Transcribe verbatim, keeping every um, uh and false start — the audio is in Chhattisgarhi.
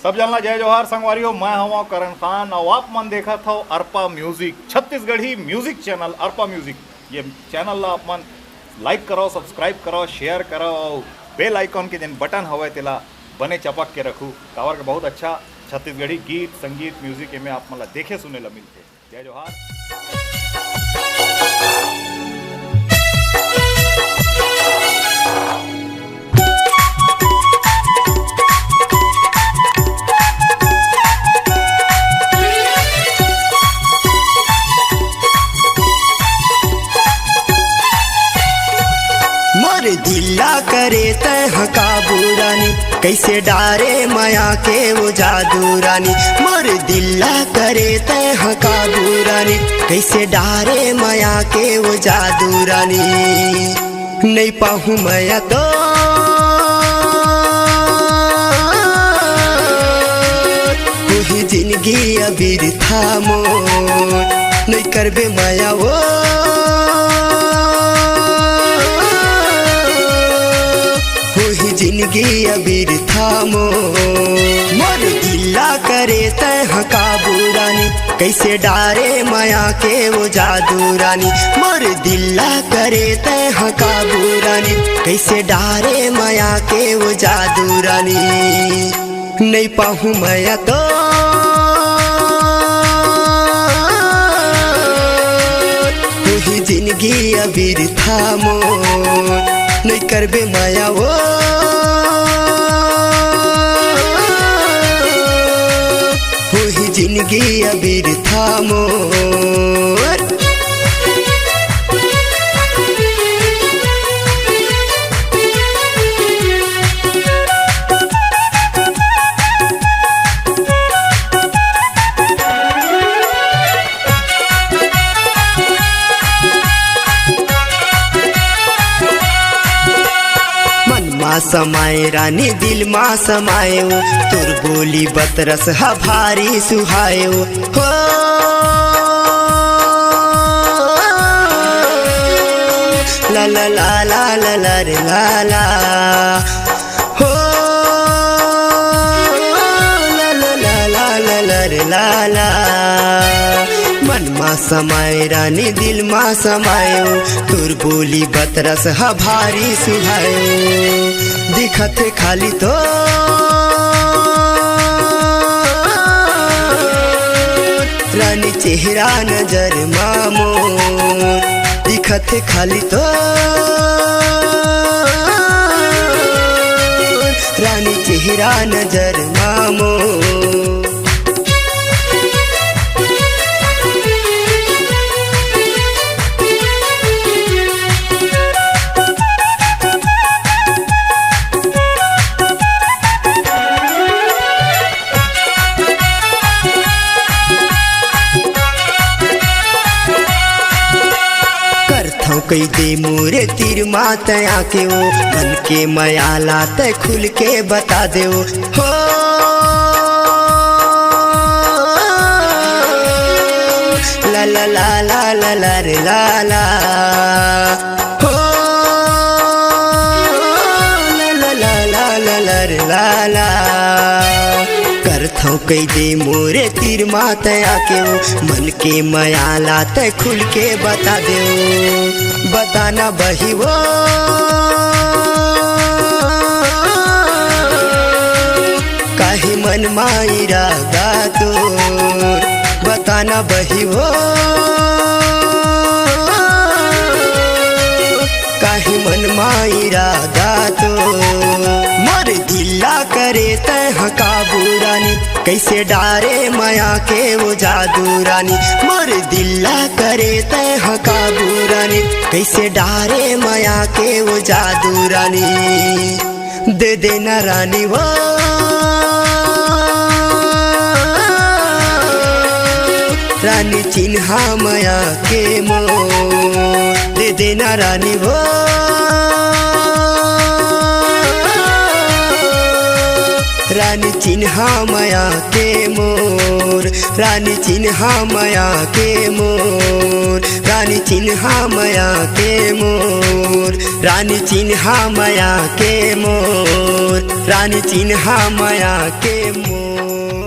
सब झन ला जय जोहार संगवारी हो, मैं हवं करण खान अउ आप मन देखत हव Arpa music, Chhattisgarhi music channel Arpa music. ये चैनल ला आप मन लाइक करव, सब्सक्राइब करव, शेयर करव अउ बेल आइकन के जेन बटन हवय तेला बने चपक के रखू, काबर के बहुत अच्छा छत्तीसगढ़ी गीत, संगीत, म्यूजिक एमे आप मन ला देखे सुने ला मिलथे। जय जोहार। मोर दिल ला करे तैं ह काबू रानी, कइसे डारे मया के वो जादू रानी। मोर दिल ला करे तैं ह काबू रानी, कइसे डारे मया के वो जादू रानी। नइ पाहूं मया तो होही जिनगी अबिरथा मोर, नइ करबे मया वो होही जिनगी अबिरथा मोर। मोर दिल ला करे तैं ह काबू रानी, कइसे डारे मया के वो जादू रानी। मोर दिल ला करे तैं ह काबू रानी, कइसे डारे मया के वो जादू रानी। नइ पाहूं मया तो होही जिनगी अबिरथा मोर, नइ करबे मया वो होही जिनगी अबिरथा मोर। मन मा समाए रानी, दिल मा समाए ओ, तोर बोली बतरस ह भारी सुहाए ओ। हो ला ला ला ला ला ला रे ला ला। हो ला ला ला ला ला ला रे ला ला। मन मा समाए रानी, दिल मा समाए ओ, तोर बोली बतरस ह भारी सुहाए ओ। दिखत हे खाली तो रानी चेहरा नजर मा मोर, दिखत हे खाली तो रानी चेहरा नजर मा मोर। करथौं कहि दे मोरे तीर मा तैं आके ओ, मन के मया ला तैं खुल के बता दे ओ। हो ला ला ला ला ला ला रे ला ला। हो ला ला ला ला ला ला रे ला ला। करथौं कहि दे मोरे तीर मा तैं आके ओ, मन के मया ला तैं खुल के बता दे ओ। बता ना बही वो काहे मन मा इरादा तोर, बता ना बही वो काहे मन मा इरादा तोर। मोर दिल ला करे तैं ह काबू रानी, कइसे डारे मया के वो जादू रानी। मोर दिल ला करे तैं ह काबू रानी, कइसे डारे मया के वो जादू रानी। दे देना रानी वो रानी चिन्हा मया के मोर, दे देना रानी वो रानी चिन्हा मया के मोर, रानी चिन्हा मया के मोर, रानी चिन्हा मया के मोर, रानी चिन्हा मया के मोर, रानी चिन्हा मया के मोर।